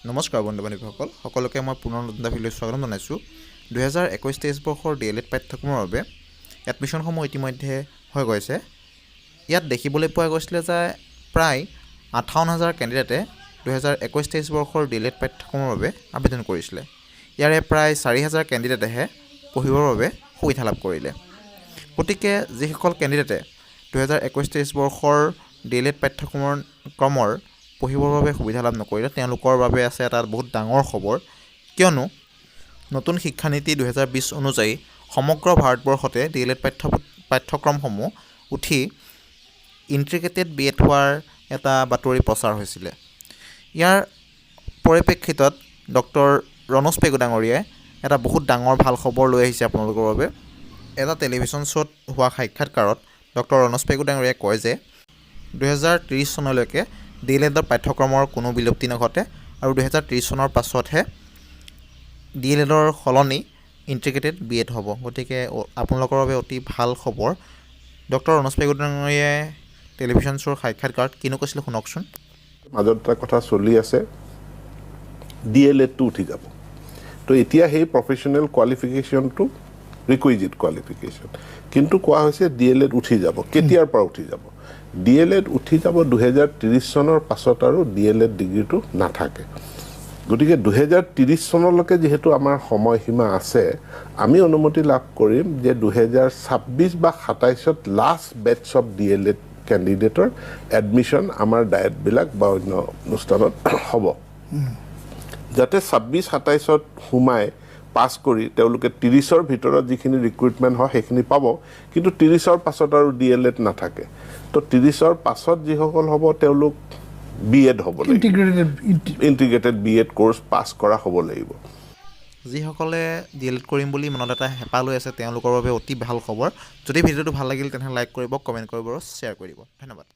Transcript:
নমস্কাৰ বন্ধু বান্ধৱীসকল, সকলোকে মই পুনৰ নতুন এটা ভিডিঅ'লৈ স্বাগতম জনাইছোঁ। 2021-23 বৰ্ষৰ ডি এল এড পাঠ্যক্ৰমৰ বাবে এডমিশ্যনসমূহ ইতিমধ্যে হৈ গৈছে। ইয়াত দেখিবলৈ পোৱা গৈছিলে যে প্ৰায় 58 হাজাৰ কেণ্ডিডেটে 2021-23 বৰ্ষৰ ডি এল এড পাঠ্যক্ৰমৰ বাবে আবেদন কৰিছিলে। ইয়াৰে প্ৰায় 4000 কেণ্ডিডেটেহে পঢ়িবৰ বাবে সুবিধা লাভ কৰিলে। গতিকে যিসকল কেণ্ডিডেটে 2021-23 বৰ্ষৰ ডি এল এড পাঠ্যক্ৰমৰ ক্ৰমৰ পঢ়িবৰ বাবে সুবিধা লাভ নকৰিলে, তেওঁলোকৰ বাবে আছে এটা বহুত ডাঙৰ খবৰ। কিয়নো নতুন শিক্ষানীতি 2020 অনুযায়ী সমগ্ৰ ভাৰতবৰ্ষতে ডি এল এড পাঠ্যক্ৰমসমূহ উঠি ইণ্টিগ্ৰেটেড বি এড হোৱাৰ এটা বাতৰি প্ৰচাৰ হৈছিলে। ইয়াৰ পৰিপ্ৰেক্ষিতত ডক্টৰ ৰণোজ পেগু ডাঙৰীয়াই এটা বহুত ডাঙৰ ভাল খবৰ লৈ আহিছে আপোনালোকৰ বাবে। এটা টেলিভিশ্যন শ্ব'ত হোৱা সাক্ষাৎকাৰত ডক্টৰ ৰণোজ পেগু ডাঙৰীয়াই কয় যে 2030 চনলৈকে ডি এল এডৰ পাঠ্যক্ৰমৰ কোনো বিলুপ্তি নঘটে আৰু 2030 চনৰ পাছতহে ডি এল এডৰ সলনি ইণ্টিগ্ৰেটেড বি এড হ'ব। গতিকে আপোনালোকৰ বাবে অতি ভাল খবৰ। ডক্টৰ ৰণোজ পেগু ডাঙৰীয়াই টেলিভিশ্যন শ্ব'ৰ সাক্ষাৎকাৰত কিনো কৈছিলে, শুনকচোন। মাজত এটা কথা চলি আছে, ডি এল এডটো উঠি যাব। তো এতিয়া সেই প্ৰফেশ্যনেল কোৱালিফিকেশ্যনটো ৰিকুইজিট কোৱালিফিকেশ্যন, কিন্তু কোৱা হৈছে ডি এল এড উঠি যাব। কেতিয়াৰ পৰা উঠি যাব? ডি এল এড উঠি যাব 2030 চনৰ পাছত আৰু ডি এল এড ডিগ্ৰীটো নাথাকে। গতিকে 2030 চনলৈকে যিহেতু আমাৰ সময়সীমা আছে, আমি অনুমতি লাভ কৰিম যে 2026 বা 27ত last batch of D.El.Ed কেণ্ডিডেটৰ admission আমাৰ ডায়েটবিলাক বা অন্য অনুষ্ঠানত হ'ব, যাতে 26-27ত সোমাই পাছ কৰি তেওঁলোকে 30ৰ ভিতৰত যিখিনি ৰিক্ৰুইটমেণ্ট হয় সেইখিনি পাব। কিন্তু 30ৰ পাছত আৰু ডি এল এড নাথাকে। তো 30ৰ পাছত যিসকল হ'ব, তেওঁলোক বি এড হ'ব লাগিব। Integrated. Integrated B.Ed course pass কৰা হ'ব লাগিব। যিসকলে ডি এল এড কৰিম বুলি মনত এটা হেঁপাহ লৈ আছে, তেওঁলোকৰ বাবে অতি ভাল খবৰ। যদি ভিডিঅ'টো ভাল লাগিল, তেনেহ'লে লাইক কৰিব, কমেণ্ট কৰিব আৰু শ্বেয়াৰ কৰি দিব। ধন্যবাদ।